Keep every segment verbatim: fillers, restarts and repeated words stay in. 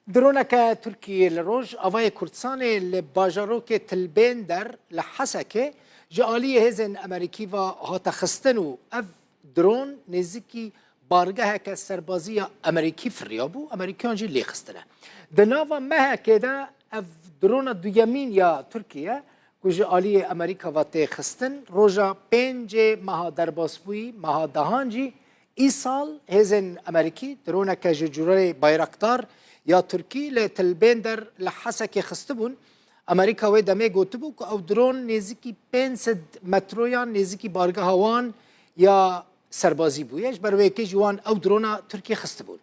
Droneke Tirkiyê li Rojavayê Kurdistanê li bajarokê Tilbênder li Hesekê ji aliyê hêzên Amerîkî ve hate xistin û ev dron nêzîkî bargeheke serbazî ya Amerîkî firiyabû, Amerîkiyan jî lê xistine. Di nava mehekê de ev drona duyemîn ya Tirkiye ku ji aliyê Amerîka ve tê xistin, roja pêncê meha derbasbûyî, meha dehan jî, îsal hêzên Amerîkî droneke ji cûrerê Bayraktar ya Tirkî li Tilbênder li Hesekê xistibûn. Amerîka wê demê gotibû ku ew dron nêzîkî pênc sed metroyan nêzîkî bargeha wan ya serbazî bûye. Ji ber wê yekê jî wan ew drona Tirkiyê xistibûn.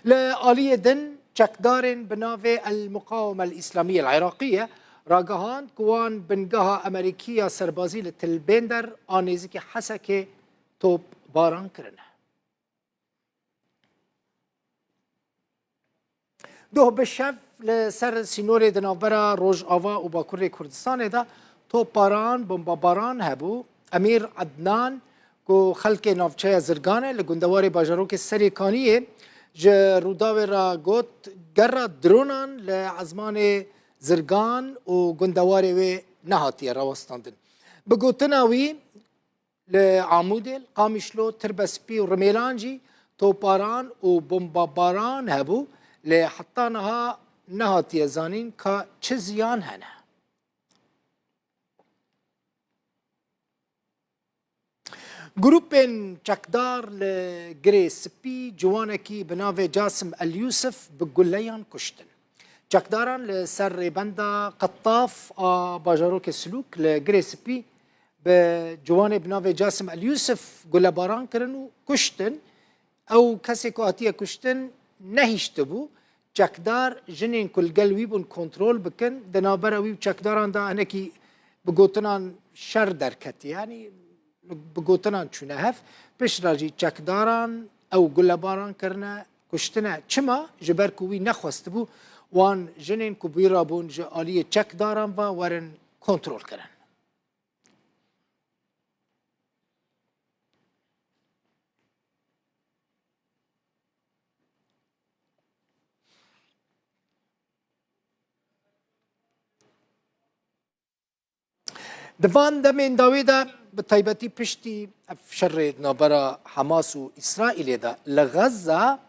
Li aliyê din çekdarên bi navê El Muqaweme El Îslamî El Iraqî ye ragihand ku wan bingeha Amerîkî ya serbazî li Tilbênder a nêzîkî Hesekê top baran kirine. Doh bi şev li ser sînorê di navbera Rojava û Bakurê Kurdistanê de topbaran, bombabaran hebû. Emîr Ednan, ku xelkê navçeya Zirgan e, li gundewarê bajarokê Serêkaniyê ji Rûdawê re got, gerra dronan li ezmanê Zirgan û gundewarê wê nehatiye rawestandin. Bi gotina wî, li Amûdê, li Qamişlo, Tirbespî û Rimêlan jî topbaran û bombabaran hebû, lê heta niha nehatiye zanîn ka çi ziyan hene. Grûpên çekdar li Girê Spî ciwanekî bi navê Casim El Yusuf bi guleyan kuştin. Çekdaran li ser rêbenda Qetaf a bajarokê Silûk li Girê Spî bi ciwanê bi navê Casim El Yusuf gulebaran kirin û kuştin. Ew kesê ku hatiye kuştin nehiştibû. Çekdar jinên ku li gel wî bûn kontrol bikin. Di navbera wî û çekdaran de hinekî bi gotinan şer derketiye. Yanî bi gotinan çûne hev. Piştre jî çekdaran ew gulebaran kirine, kuştine. Çima? Ji ber ku wî nexwestibû wan jinên ku bi wî re bûn ji aliyê çekdaran ve werin kontrol kirin. Di van demên dawî de, bi taybetî piştî ev şerê di navbera Hamas û Îsraîlê de li Xezza,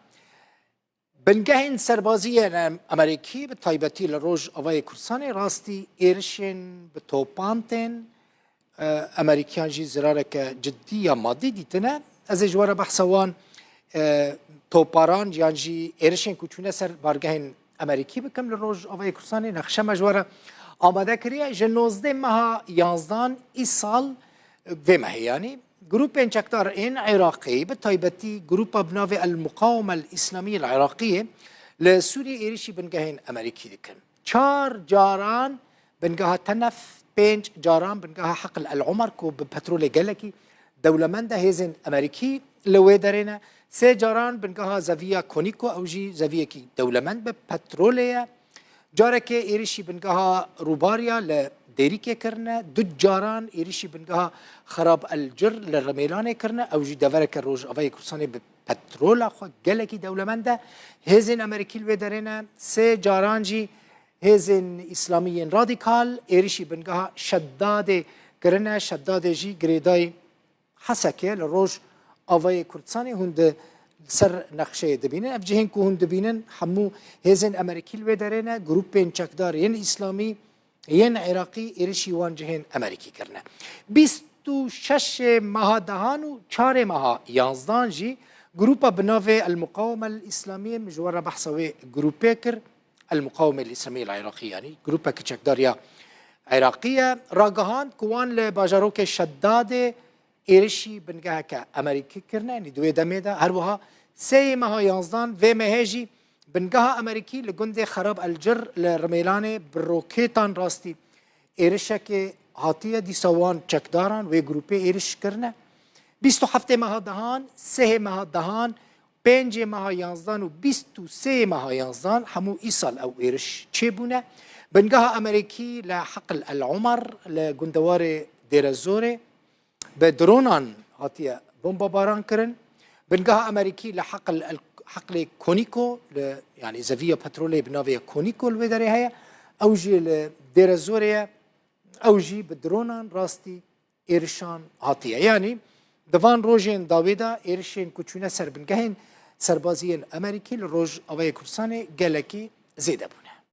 bingehên serbazî yên Amerîkî, bi taybetî li Rojavayê Kurdistanê, rastî êrişên bi topan tên, e, Amerîkiyan jî zirareke cidî ya madî dîtine. Ez ê ji we re behsa wan, e, toparan yan jî êrişên ku çûne ser bargehên Amerîkî bikim li Rojavayê Kurdistanê. Nexşe me ji we re amade kiriye. Ji nozdeh meha yanzdan îsal, e, vê mehê yanî, grûpên çekdar ên Iraqî, bi taybetî grûpa bi navê El Muqaweme El Îslamî El Iraqiyê, li Sûriyê êrişî bingehên Amerîkî dikin. Çar caran bingeha Tenef, pênc caran bingeha Heql El Omer ku bi petrolê gelekî dewlemend e, hêzên Amerîkî li wê derê ne. Sê caran bingeha zeviya Konîko, ew jî zeviyekî dewlemend bi petrolê ye. Carekê êrişî bingeha Rûbariya li Dêrîkê kirine. Du caran êrişî bingeha Xerab El Cir li Rimêlanê kirine. Ew jî devereke Rojavayê Kurdistanê bi petrola xwe gelekî dewlemend e. Hêzên Amerîkî li wê derê ne. Sê caran jî hêzên Îslamî yên radîkal êrişî bingeha Şedadê kirine. Şedadê jî girêdayî Hesekê li Rojavayê Kurdistanê. Hûn di ser nexşeyê dibînin. Ev cihên ku hûn dibînin, hemû hêzên Amerîkî li wê derê ne. Grûpên çekdar yên Îslamî yên Iraqî êrişî wan cihên Amerîkî kirine. Bîst û şeş meha dehan û çarê meha yanzdan jî grûpa bi navê El Muqaweme El Îslamiyê, min ji we re behsa wê grûpê kir, El Muqaweme El Îslamiyê El Iraqî, yanî grûpeke çekdar ya Iraqî ye, ragihand ku wan li bajarokê Şedadê êrişî bingeheke Amerîkî kirine, yanî di wê demê de. Her wiha sêyê meha yanzdan vê mehê jî bingeha Amerîkî li gundê Xerab El Cir li Rimêlanê bi rokêtan rastî êrişekê hatiye, dîsa wan çekdaran wê grûpê êriş kirine. Bîst û heftê meha dehan, sêyê meha dehan, pêncê meha yanzdan û bîst û sêyê meha yanzdan hemû îsal ew êriş çêbûne. Bingeha Amerîkî li Heql El Omer li gundewarê Dêrezorê bi dronan hatiye bombabaran kirin. Bingeha Amerîkî li heql, el, heqlê Konîko, li, yanî zeviya petrolê bi navê Konîko li wê derê heye. Ew jî li Dêrezorê ye. Ew jî bi dronan rastî êrişan hatiye. Yanî di van rojên dawê de êrişên ku çûne ser bingehên serbazî yên Amerîkî li Rojavayê Kurdistanê gelekî zêde bûn.